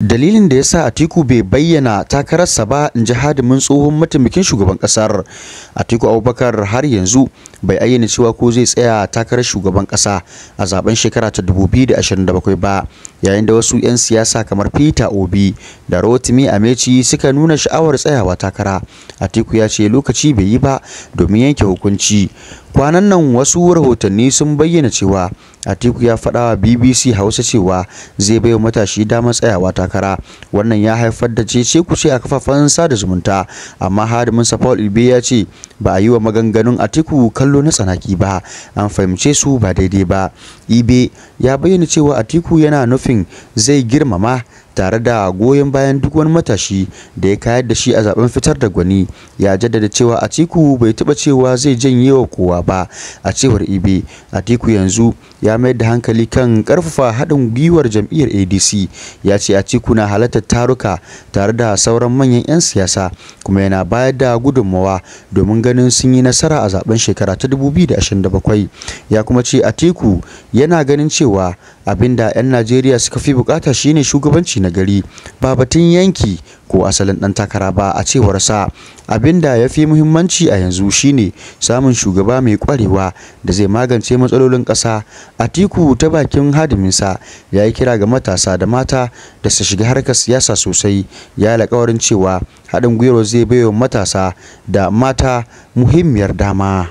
Dalilin da ya sa Atiku bai bayyana takararsa ba, in ji hadimin tsohon mataimakin shugaban kasar. Atiku Abubakar har yanzu bai ayyana cewa ko zai tsaya takarar shugaban kasa a zaben shekara ta 2027 ba, yayin da wasu 'yan siyasa kamar Peter Obi da Rotimi Amechi suka nuna sha'awar tsayawa takara. Atiku ya ce lokaci bai yi ba domin yanke hukunci. Kwanan nan wasu rahotanni sun bayyana cewa Atiku ya faɗa wa BBC Hausa cewa zai baiwa matashi damar tsayawa takara. Wannan ya haifar da cece-kuce a kafafen sada zumunta, amma hadiminsa Paul Ibe ya ce ba a yi wa maganganun Atiku kallo na tsanaki ba, an fahimce su ba daidai ba. Ibe ya bayyana cewa Atiku yana nufin zai girmama tare da goyon bayan duk wani matashi da ya kayar da shi a zaben fitar da gwani. Ya jaddada cewa Atiku bai taɓa cewa zai janye wa kowa ba. A cewar Ibe, Atiku yanzu ya mayar da hankali kan ƙarfafa haɗin gwiwar jam'iyyar ADC. Ya ce Atiku na halartar taruka tare da sauran manyan 'yan siyasa kuma yana bayar da gudunmawa domin ganin sun yi nasara a zaben shekara ta 2027. Ya kuma ce Atiku yana ganin cewa abin da 'yan Najeriya suka fi bukata shine shugabanci na gari, ba batun yanki ko asalin ɗan takara ba. A cewarsa, abin da ya fi muhimmanci a yanzu shine samun shugaba mai kwarewa da zai magance matsalolin ƙasa. Atiku, ta bakin hadiminsa, ya yi kira ga matasa da mata da su shiga harkar siyasa sosai. Ya yi alkawarin cewa haɗin gwiwar zai baiwa matasa da mata muhimmiyar dama.